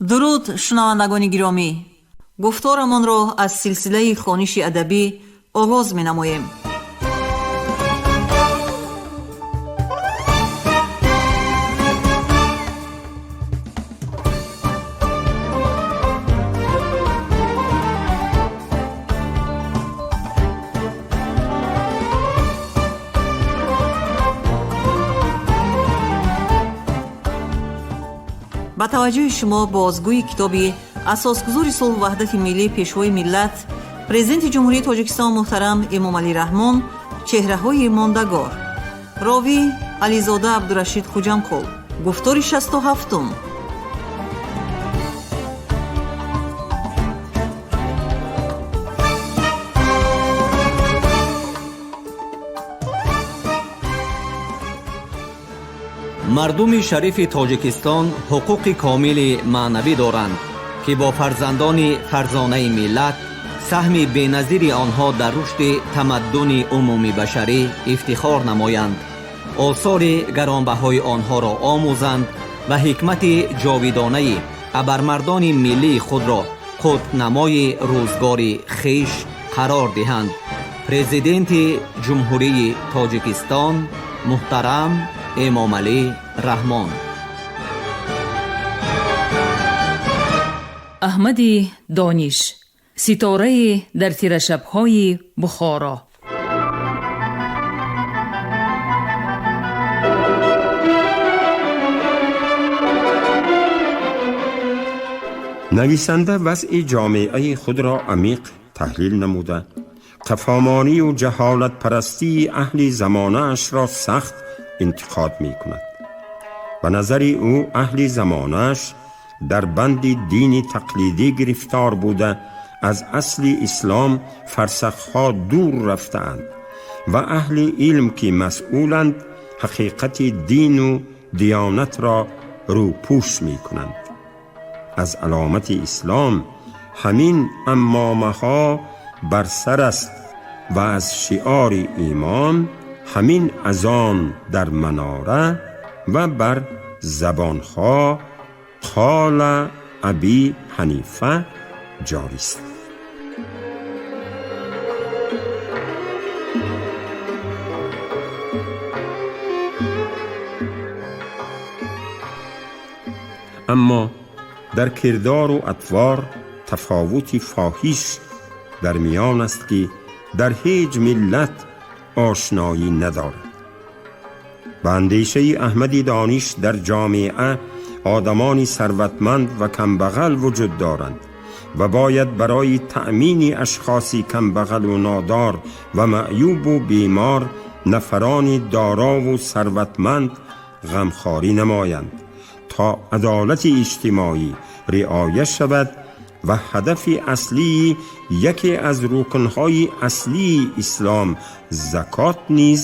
Дуруд, шунавандагони гиромӣ! Гуфторамонро аз силсилаи хониши адабӣ оғоз менамоем. Ба таваҷҷӯҳи шумо бозгӯи китоби Асосгузори сулҳу ваҳдати миллӣ, Пешвои миллат, Президенти Ҷумҳурии Тоҷикистон муҳтарам Эмомалӣ Раҳмон «Чеҳраҳои мондагор». Ровӣ Ализода Абдурашид Хуҷамкул. Гуфтори 67-ум. Мардуми шарифи Тоҷикистон ҳуқуқи комили маънавӣ доранд, ки бо фарзандони фарзонаи миллат, саҳми беназири онҳо дар рушди тамаддуни умумибашарӣ ифтихор намоянд, осори гаронбаҳои онҳоро омӯзанд ва ҳикмати ҷовидонаи абармардони миллии худро қутбнамои рӯзгори хеш қарор диҳанд. Президенти Ҷумҳурии Тоҷикистон муҳтарам Эмомалӣ Раҳмон. Аҳмади Дониш, ситорае дар тирашабҳои Бухоро. Нависанда вазъи ҷомеаи худро амиқ таҳлил намуда, қафомонию ҷаҳолатпарастии аҳли замонаашро сахт интиқод мекунад. Ба назари ӯ, аҳли замонааш дар банди дини тақлидӣ гирифтор буда, аз асли ислом фарсахҳо дур рафтаанд ва аҳли илм, ки масъуланд, ҳақиқати дину диёнатро рӯпӯш мекунанд. Аз аломати ислом ҳамин аммомаҳо бар сар аст ва аз шиори имон ҳамин азон дар манора ва бар забонҳо қола Аби Ҳанифа ҷорист. Аммо дар кирдору атвор тафовути фоҳиш дар миён аст, ки дар ҳеҷ миллат ошноӣ надорад. Ба андешаи Аҳмади Дониш, дар ҷомеа одамони сарватманд ва камбағал вуҷуд доранд ва бояд барои таъмини ашхоси камбағалу нодор ва маъюбу бемор нафарони дорову сарватманд ғамхорӣ намоянд, то адолати иҷтимоӣ риоя шавад ва ҳадафи аслии яке аз рукнҳои аслии ислом, закот, низ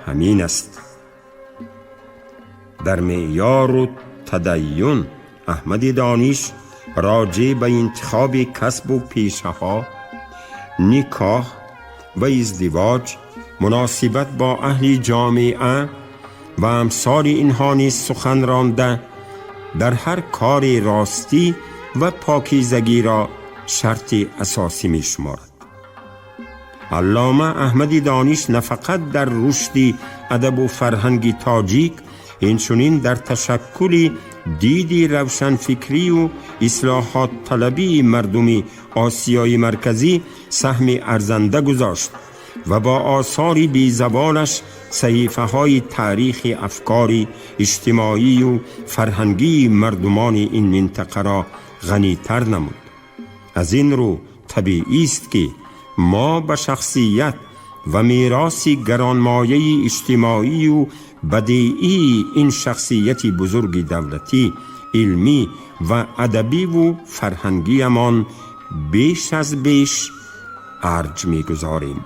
ҳамин аст. Дар меъёру тадайюн Аҳмади Дониш роҷеъ ба интихоби касбу пешаҳо, никоҳ ва издивоҷ, муносибат бо аҳли ҷомеа ва амсоли инҳо низ сухан ронда, дар ҳар кори ростӣ ва покизагиро шарти асосӣ мешуморад. Аллома Аҳмади Дониш на фақат дар рушди адабу фарҳанги тоҷик, инчунин дар ташаккули диди равшанфикрию ислоҳотталабии мардуми Осиёи Марказӣ саҳми арзанда гузошт ва бо осори безаволаш саҳифаҳои таърихи афкори иҷтимоию фарҳангии мардумони ин минтақаро ғанитар намуд. Аз ин рӯ табиист, ки мо ба шахсият ва мероси гаронмояи иҷтимоию бадеии ин шахсияти бузурги давлатӣ, илмӣ ва адабиву фарҳангиямон беш аз беш арҷ мегузорем.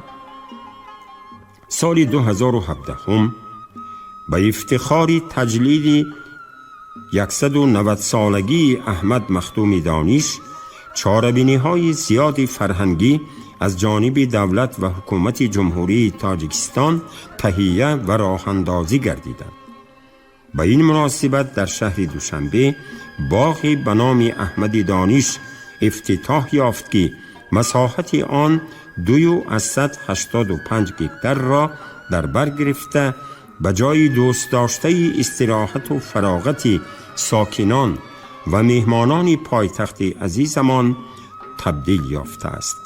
Соли 2017 ба ифтихори таҷлили 190-солагии Аҳмад Махдуми Дониш чорабиниҳои зиёди фарҳангӣ аз ҷониби давлат ва ҳукумати Ҷумҳурии Тоҷикистон таҳия ва роҳандозӣ гардиданд. Ба ин муносибат дар шаҳри Душанбе боғе ба номи Аҳмади Дониш ифтитоҳ ёфт, ки масоҳати он 2,85 гектарро дар бар гирифта, ба ҷои дӯстдоштаи истироҳату фароғати сокинон ва меҳмонони пойтахти азизамон табдил ёфтааст.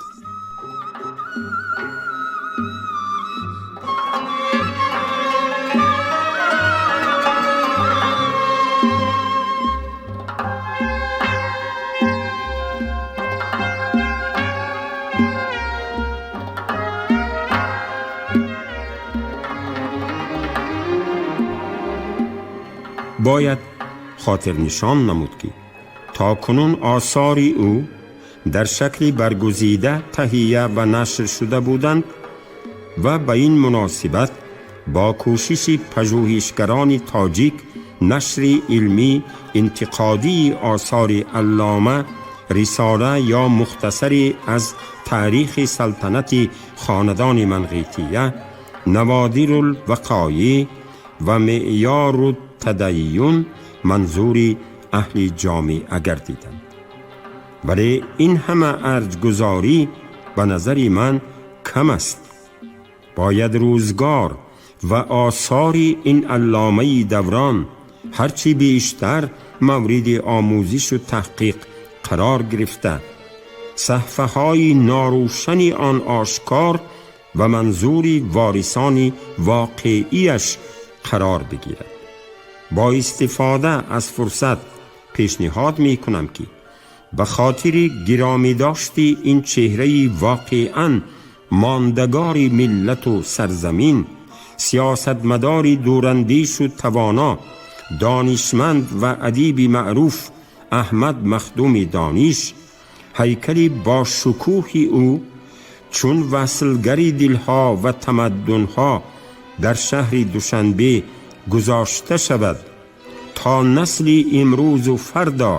Бояд хотирнишон намуд, ки то кунун осори ӯ дар шакли баргузида таҳия ва нашр шуда буданд ва ба ин муносибат бо кӯшиши пажӯҳишгарони тоҷик нашри илмӣ интиқодии осори аллома, рисола ё мухтасаре аз таърихи салтанати хонадони Манғития, Наводирулвақоӣ ва Меъёру тадайюн манзури аҳли ҷомеа гардиданд. Вале ин ҳама арҷгузорӣ ба назари ман кам аст. Бояд рӯзгор ва осори ин алломаи даврон ҳарчи бештар мавриди омӯзишу таҳқиқ қарор гирифта, саҳфаҳои норӯшани он ошкор ва манзури ворисони воқеияш қарор бигирад. Бо истифода аз фурсат пешниҳод мекунам, ки ба хотири гиромидошти ин чеҳраи воқеан мондагори миллату сарзамин, сиёсатмадори дурандешу тавоно, донишманд ва адиби маъруф Аҳмад Махдуми Дониш, ҳайкали бо шукӯҳи ӯ чун васлгари дилҳо ва тамаддунҳо дар шаҳри Душанбе гузошта шавад, то насли имрӯзу фардо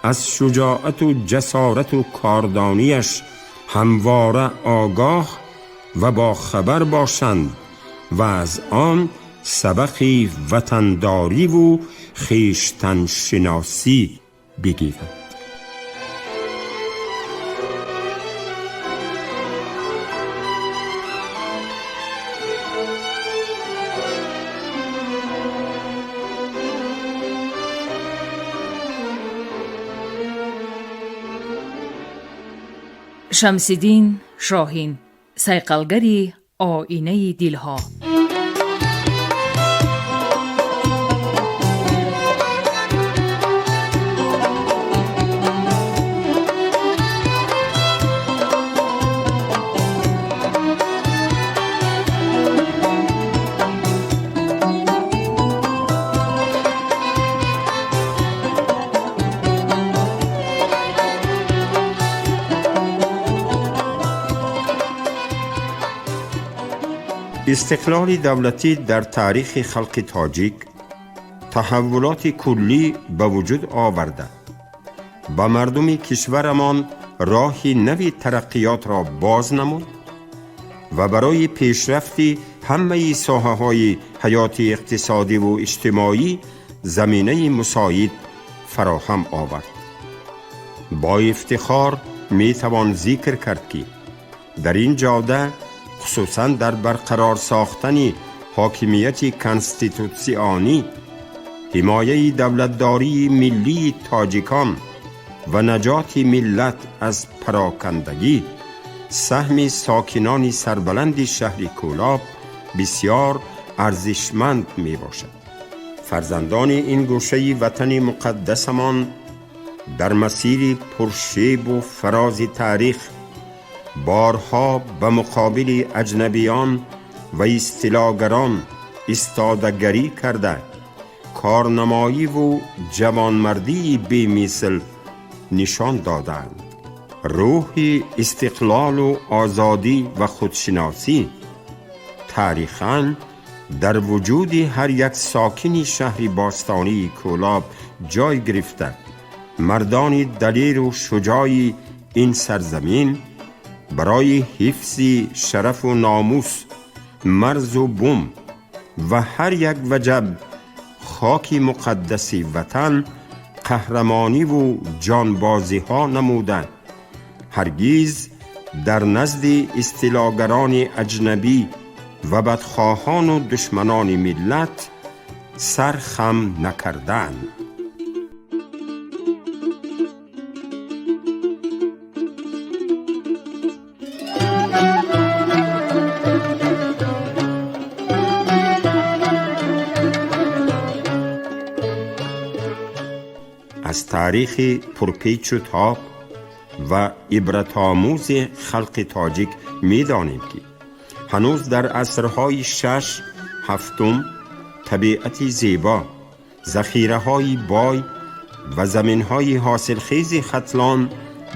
аз шуҷоату ҷасорату кордонияш ҳамвора огоҳ ва бохабар бошанд ва аз он сабақи ватандориву хештаншиносӣ бигиранд. Шамсиддин Шоҳин, сайқалгари оинаи дилҳо. Истиқлоли давлатӣ дар таърихи халқи тоҷик таҳаввулоти куллӣ ба вуҷуд оварда, ба мардуми кишварамон роҳи нави тараққиётро боз намуд ва барои пешрафти ҳамаи соҳаҳои ҳаёти иқтисодиву иҷтимоӣ заминаи мусоид фароҳам овард. Бо ифтихор метавон зикр кард, ки дар ин ҷода, хусусан дар барқарор сохтани ҳокимияти конститутсионӣ, ҳимояи давлатдории миллии тоҷикон ва наҷоти миллат аз парокандагӣ, саҳми сокинони сарбаланди шаҳри Кӯлоб бисёр арзишманд мебошад. Фарзандони ин гӯшаи ватани муқаддасамон дар масири пуршебу фарози таърих борҳо ба муқобили аҷнабиён ва истилогарон истодагарӣ карда, корнамоиву ҷавонмардии бемисл нишон додаанд. Рӯҳи истиқлолу озодӣ ва худшиносӣ таърихан дар вуҷуди ҳар як сокини шаҳри бостонии Кӯлоб ҷой гирифта, мардони далеру шуҷои ин сарзамин барои ҳифзи шарафу номус, марзу бум ва ҳар як ваҷаб хоки муқаддаси ватан Қаҳрамониву ҷонбозиҳо намуда, ҳаргиз дар назди истилогарони аҷнабӣ ва бадхоҳону душманони миллат сар хам накардаанд. Аз таърихи пурпечу тоб ва ибратомӯзи халқи тоҷик медонем, ки ҳанӯз дар асрҳои шаш, ҳафтум табиати зебо, захираҳои бой ва заминҳои ҳосилхези Хатлон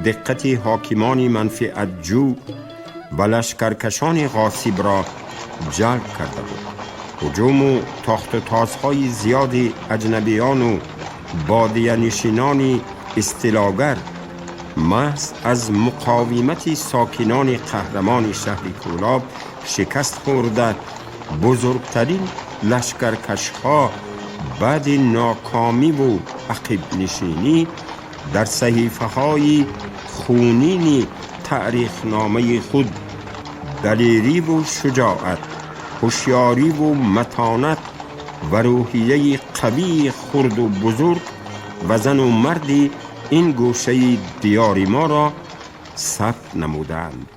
диққати ҳокимони манфиатҷӯ ва лашкаркашони ғосибро ҷалб карда буд. Ҳуҷуму тохтутозҳои зиёди аҷнабиёну бодиянишинони истилогар маҳз аз муқовимати сокинони қаҳрамони шаҳри Кӯлоб шикаст хӯрда, бузургтарин лашкаркашҳо баъди нокомиву ақибнишинӣ дар саҳифаҳои хунини таърихномаи худ далериву шуҷоат, ҳушёриву матонат ва рӯҳияи қавии хурду бузург ва зану марди ин гӯшаи диёри моро сабт намудаанд.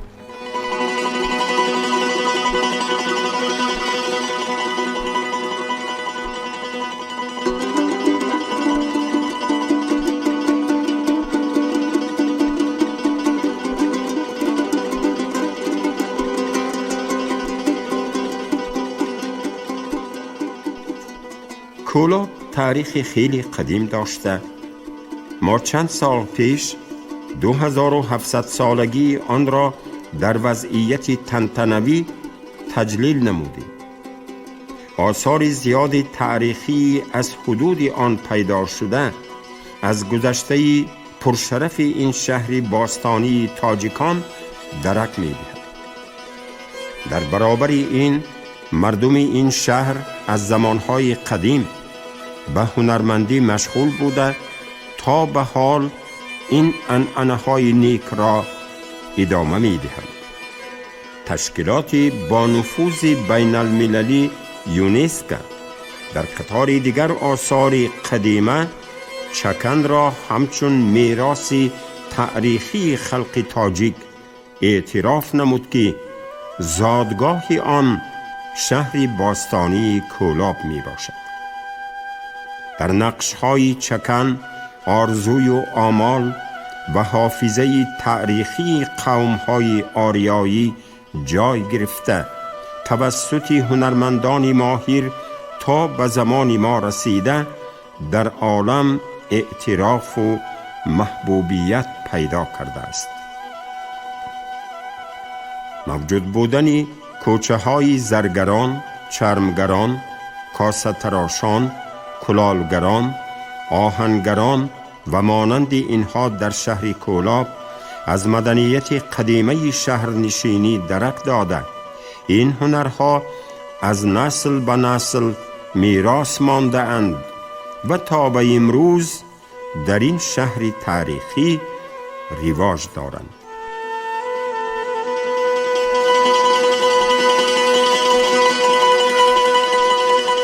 Кӯлоб таърихи хеле қадим дошта, мо чанд сол пеш 2700 солагии онро дар вазъияти тантанавӣ таҷлил намудем. Осори зиёди таърихии аз ҳудуди он пайдо шуда аз гузаштаи пуршарафи ин шаҳри бостонии тоҷикон дарак медиҳад. Дар баробари ин, мардуми ин шаҳр аз замонҳои қадим ба ҳунармандӣ машғул буда, то ба ҳол ин анъанаҳои некро идома медиҳанд. Ташкилоти бонуфузи байналмилалӣ ЮНЕСКО дар қатори дигар осори қадима чаканро ҳамчун мероси таърихии халқи тоҷик эътироф намуд, ки зодгоҳи он шаҳри бостонии Кӯлоб мебошад. Дар нақшҳои чакан орзую омол ва ҳофизаи таърихии қавмҳои ориёӣ ҷой гирифта, тавассути ҳунармандони моҳир то ба замони мо расида, дар олам эътирофу маҳбубият пайдо кардааст. Мавҷуд будани кӯчаҳои заргарон, чармгарон, косатарошон, кулолгарон, оҳангарон ва монанди инҳо дар шаҳри Кӯлоб аз маданияти қадимаи шаҳрнишинӣ дарак дода, ин ҳунарҳо аз насл ба насл мерос мондаанд ва то ба имрӯз дар ин шаҳри таърихӣ ривоҷ доранд.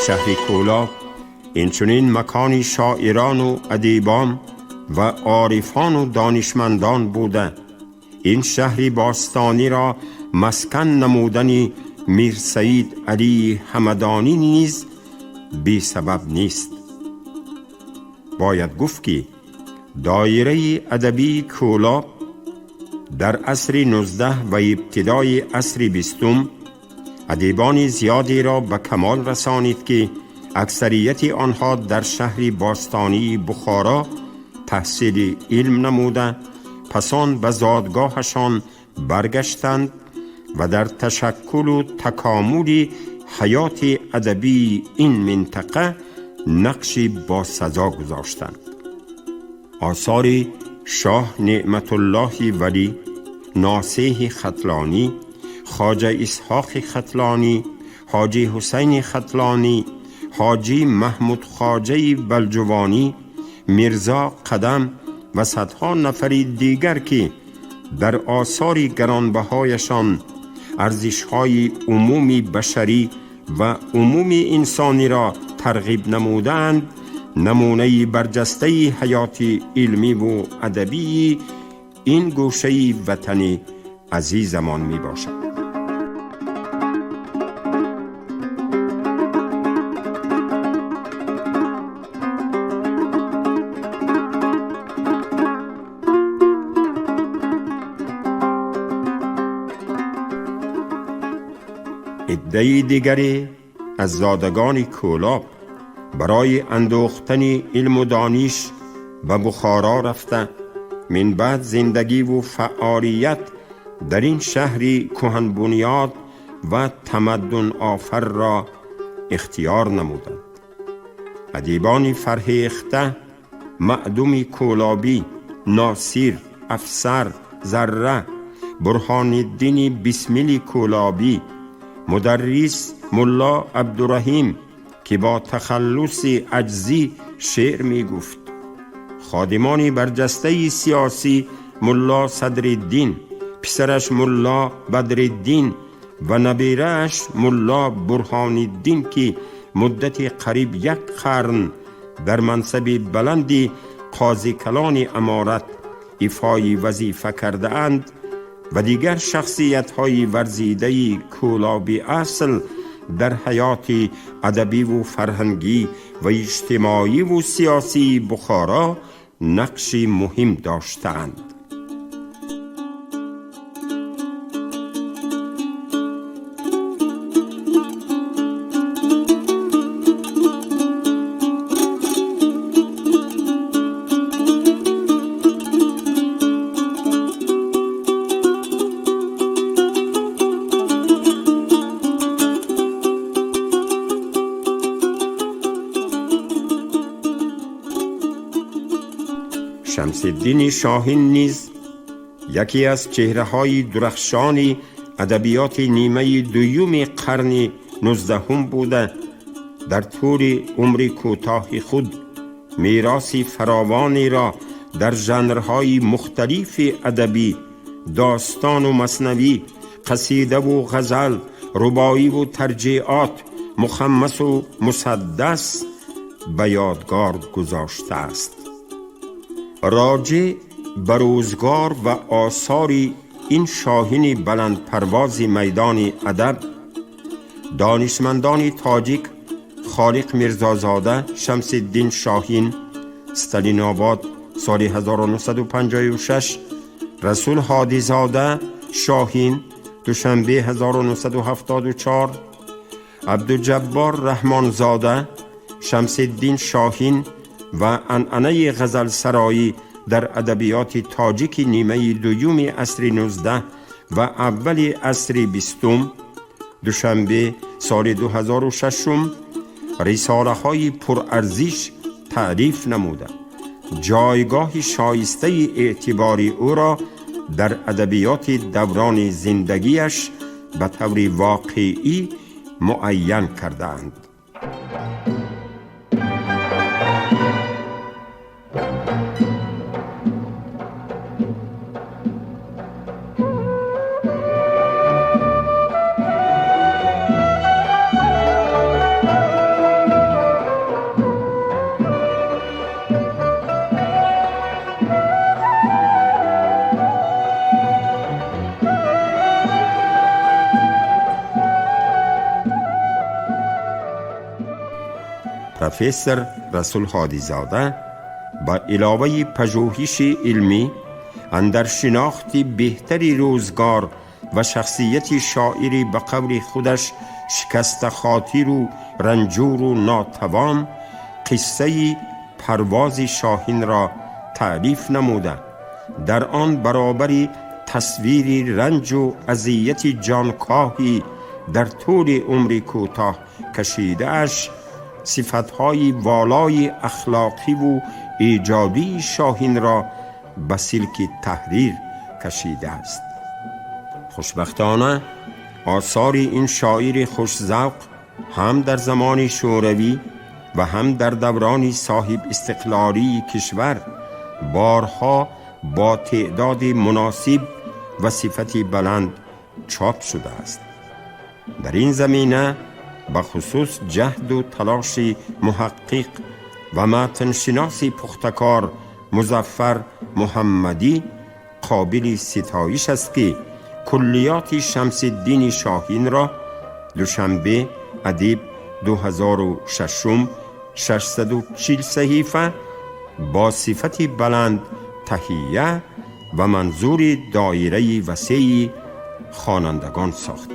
Шаҳри Кӯлоб инчунин макони шоирону адибон ва орифону донишмандон буда, ин шаҳри бостониро маскан намудани Мирсаид Алии Ҳамадонӣ низ бесабаб нест. Бояд гуфт, ки доираи адабии Кӯлоб дар асри 19 ва ибтидои асри 20-ум адибони зиёдеро ба камол расонид, ки аксарияти онҳо дар шаҳри бостонии Бухоро таҳсили илм намуда, пасон ба зодгоҳашон баргаштанд ва дар ташаккулу такомули ҳаёти адабии ин минтақа нақши босазо гузоштанд. Осори Шоҳ Неъматуллоҳи Валӣ, Носеҳи Хатлонӣ, Хоҷа Исҳоқи Хатлонӣ, Ҳоҷи Ҳусайни Хатлонӣ, Ҳоҷӣ Маҳмудхоҷаи Балҷувонӣ, Мирзо Қадам ва садҳо нафари дигар, ки дар осори гаронбаҳояшон арзишҳои умуми башарӣ ва умуми инсониро тарғиб намудаанд, намунаи барҷастаи ҳаёти илмиву адабии ин гӯшаи ватани азизамон мебошад. Иддаи дигаре аз зодагони Кӯлоб барои андӯхтани илму дониш ба Бухоро рафта, минбаъд зиндагиву фаъолият дар ин шаҳри кӯҳанбунёд ва тамаддунофарро ихтиёр намуданд. Адибони фарҳехта, маъдуми кӯлобӣ Носир, Афсар, Зарра, Бурҳониддини Бисмили Кӯлобӣ, мударрис Мулло Абдураҳим, ки бо тахаллуси Аҷзӣ шеър мегуфт, ходимони барҷастаи сиёсӣ Мулло Садриддин, писараш Мулло Бадриддин ва набирааш Мулло Бурҳониддин, ки муддати қариб як қарн дар мансаби баланди қозикалони аморат ифои вазифа кардаанд, ва дигар шахсиятҳои варзидаи кӯлоби асл дар ҳаёти адабиву фарҳангӣ ва иҷтимоиву сиёсии Бухоро нақши муҳим доштаанд. Шамсиддини Шоҳин низ яке аз чеҳраҳои дурахшони адабиёти нимаи дуюми қарни 19-ум буда, дар тӯли умри кӯтоҳи худ мероси фаровонеро дар жанрҳои мухталифи адабӣ, достону маснавӣ, қасидаву ғазал, рубоиву тарҷеот, мухаммасу мусаддас ба ёдгор гузоштааст. Роҷеъ ба рӯзгор ва осори ин шоҳини баландпарвози майдони адаб донишмандони тоҷик Холиқ Мирзозода, Шамсиддин Шоҳин, Сталинобод, соли 1956, Расул Ҳодизода, Шоҳин, Душанбе, 1974, Абдуҷаббор Раҳмонзода, Шамсиддин Шоҳин ва анъанаи ғазалсароӣ дар адабиёти тоҷики нимаи дуюми асри 19 ва аввали асри 20-ум, Душанбе, соли 2006, рисолаҳои пурарзиш таъриф намуда, ҷойгоҳи шоистаи эътибори ӯро дар адабиёти даврони зиндагиаш ба таври воқеӣ муайян кардаанд. Профессор Расул Ҳодизода ба иловаи пажӯҳиши илмӣ андар шинохти беҳтари рӯзгор ва шахсияти шоири ба қавли худаш шикастахотиру ранҷуру нотавон қиссаи парвози шоҳинро таъриф намуда, дар он баробари тасвири ранҷу азияти ҷонкоҳӣ дар тӯли умри кӯтоҳ кашидааш, сифатҳои волои ахлоқиву эҷодии шоҳинро ба силки таҳрир кашидааст. Хушбахтона, осори ин шоири хушзавқ ҳам дар замони шӯравӣ و هم در دوران صاحب استقلالی کشور بارها با تعداد مناسب و صفت بلند چاپ شده است. در این زمینه به خصوص جهد و تلاش محقق و متنشناس پختکار مظفر محمدی قابل ستایش است که کلیات شمس الدین شاهین را دوشنبه ادیب 2006 640 صحیفه با صفت بلند تهیه و منظور دایره وسیع خوانندگان ساخت.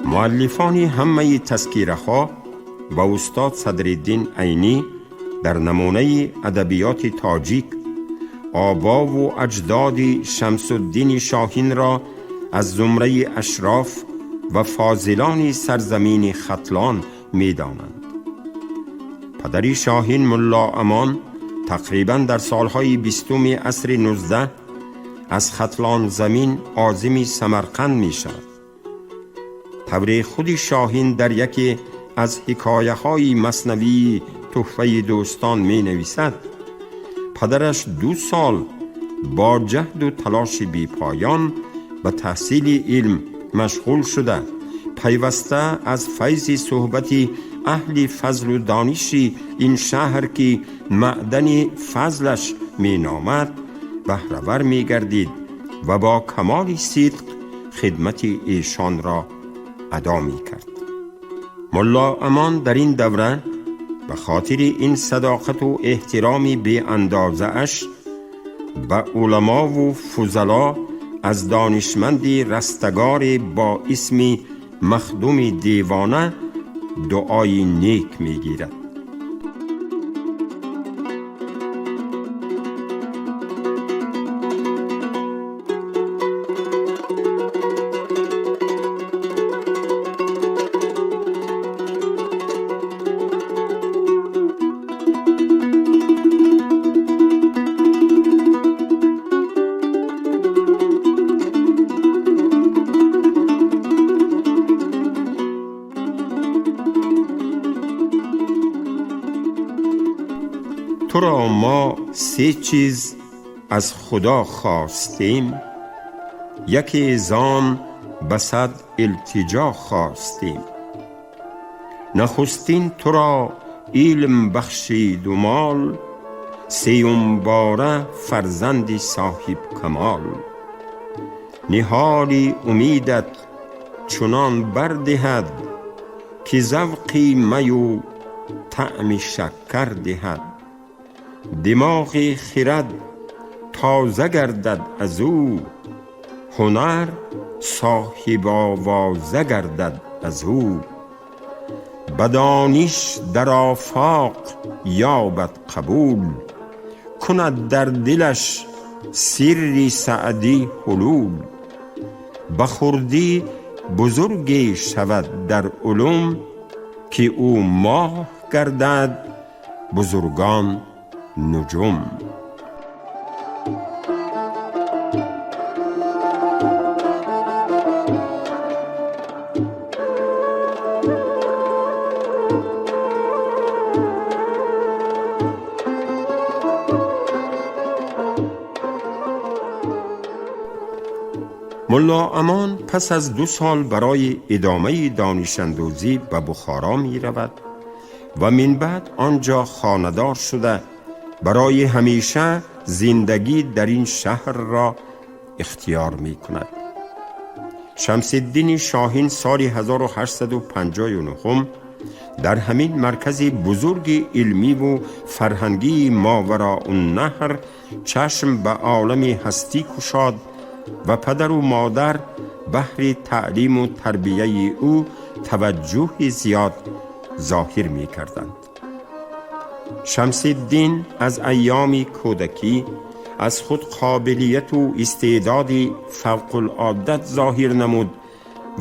مؤلفان همه تذکیره ها و استاد صدرالدین عینی در نمونه ادبیات تاجیک آبا و اجداد شمس الدین شاهین را از زمره اشراف و فاضلان سرزمین ختلان می دانند. پدر شاهین ملا امان تقریبا در سالهای 20 عصر 19 از ختلان زمین عازم سمرقند می شود. طور خود شاهین در یکی از حکایه های مثنوی تحفه دوستان می نویسد پدرش 2 سال با جهد و تلاش بی پایان به تحصیل علم مشغول شده، پیوسته از فیض صحبت اهل فضل و دانش این شهر که معدن فضلش می نامد بهره ور می گردید و با کمال صدق خدمت ایشان را ادا می کرد. ملا امان در این دوره به خاطر این صداقت و احترام بی اندازه اش به علما و فضلا از دانشمند رستگار با اسم مخدوم دیوانه دعای نیک می گیرد. تو را ما 3 چیز از خدا خواستیم، یکی زان به 100 التجا خواستیم. نخستین تو را علم بخشید و مال، سیوم باره فرزند صاحب کمال. نهال امیدت چنان بردهد که ذوق می و طعم شکر دهد. دماغ خرد تازه گردد از او، هنر صاحب آوازه گردد از او. به دانش در آفاق یابد قبول، کند در دلش سر سعدی حلول. به خردی بزرگی شود در علوم، که او ماه گردد بزرگان نجوم. ملا امان پس از 2 سال برای ادامه دانش‌اندوزی به بخارا می رود و من بعد آنجا خانه‌دار شده برای همیشه زندگی در این شهر را اختیار می کند. شمس الدین شاهین سال 1859 در همین مرکز بزرگ علمی و فرهنگی ماوراء النهر چشم به عالم هستی گشاد و پدر و مادر بهر تعلیم و تربیه او توجه زیاد ظاهر می کردند. شمس الدین از ایام کودکی از خود قابلیت و استعدادی فوق العادت ظاهر نمود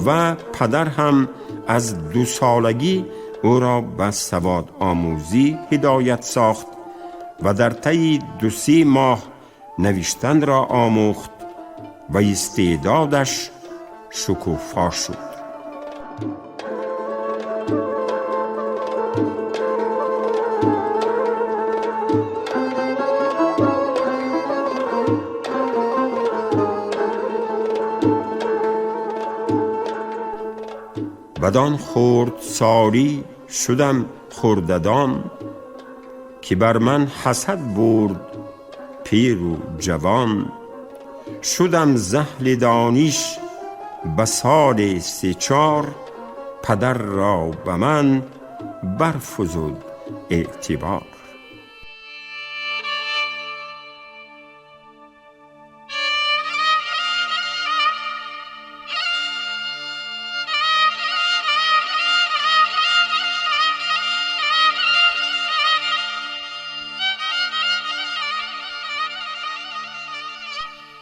و پدر هم از 2 سالگی او را به سواد آموزی هدایت ساخت و در طی 2-3 ماه نوشتن را آموخت و استعدادش شکوفا شد. بدان خرد ساری شدم خرددان، که بر من حسد برد پیر و جوان. شدم زهل دانش به سال 3-4، پدر را به من برفزود اعتبار.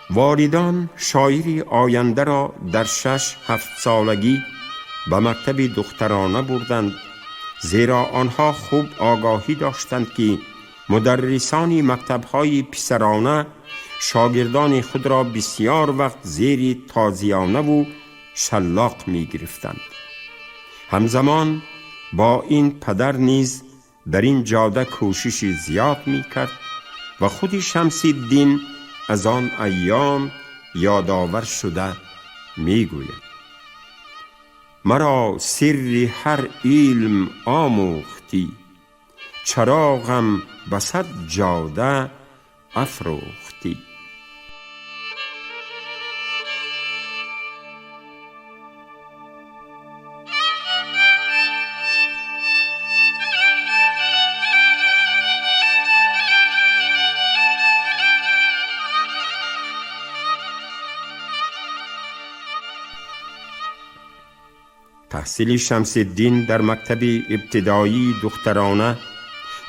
والدان شاعری آینده را در 6-7 سالگی به مکتب دخترانه بردند، زیرا آنها خوب آگاهی داشتند که مدرسان مکتب‌های پسرانه شاگردان خود را بسیار وقت زیر تازیانه و شلاق می گرفتند. همزمان با این پدر نیز در این جاده کوشش زیاد می کرد و خود شمس الدین از آن ایام یادآور شده میگوید: مرا سر هر علم آموختی، چراغم به 100 جاده افروختی. تحصیل شمس الدین در مکتب ابتدایی دخترانه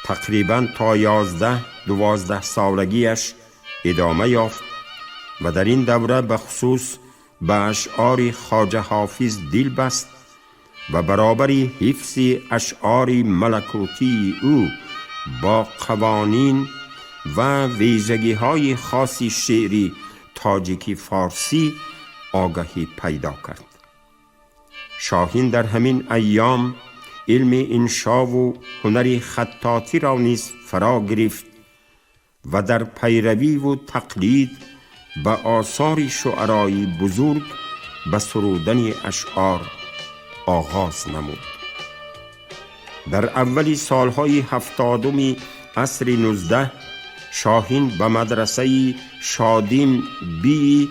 تقریباً تا 11-12 سالگیش ادامه یافت و در این دوره به خصوص به اشعار خواجه حافظ دل بست و برابر حفظ اشعار ملکوتی او با قوانین و ویژگی‌های خاص شعری تاجیکی فارسی آگاهی پیدا کرد. شاهین در همین ایام علم انشا و هنر خطاطی را نیز فرا گرفت و در پیروی و تقلید به آثار شعرای بزرگ به سرودن اشعار آغاز نمود. در اول سالهای 70 عصر 19 شاهین به مدرسه شادیم بی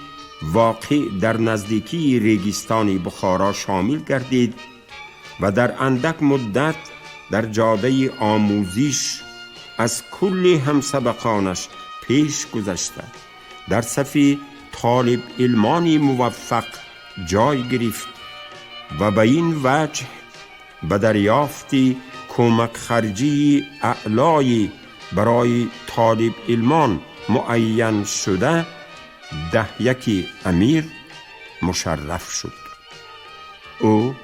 واقع در نزدیکی ریگستان بخارا شامل گردید و در اندک مدت در جاده آموزش از کل همسبقانش پیش گذشته در صف طالب علمان موفق جای گرفت و به این وجه به دریافت کمک خرجی اعلای برای طالب علمان معین شده 10 امیر مشرف شد. او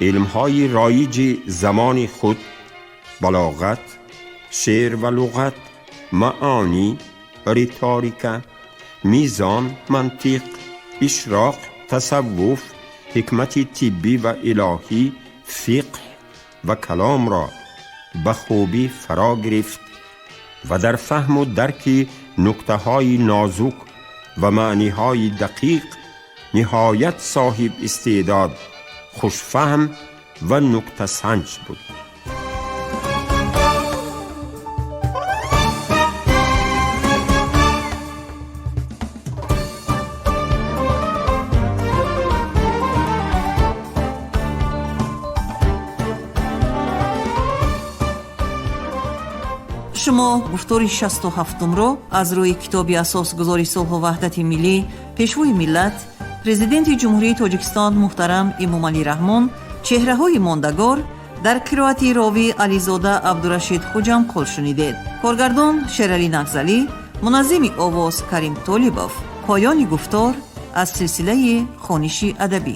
علمهای رایج زمان خود، بلاغت، شعر و لغت، معانی، ریتاریکا، میزان، منطق، اشراق، تصوف، حکمت طبی و الهی، فقه و کلام را به خوبی فرا گرفت و در فهم و درک نکته‌های نازک و معنی‌های دقیق نهایت صاحب استعداد، خوشفهم و نکته سنج بود. Шумо гуфтори 67-умро аз рӯи китоби асосгузори сулҳу ваҳдати миллӣ, пешвои миллат, президенти Ҷумҳурии Тоҷикистон муҳтарам Эмомалӣ Раҳмон, чеҳраҳои мондагор дар қироати ровӣ Ализода Абдурашид Хуҷамқул шунидед. Коргардон Шералӣ Нақзалӣ, Муназзими овоз Карим Толибов. Поёни гуфтор аз силсилаи хониши адабӣ.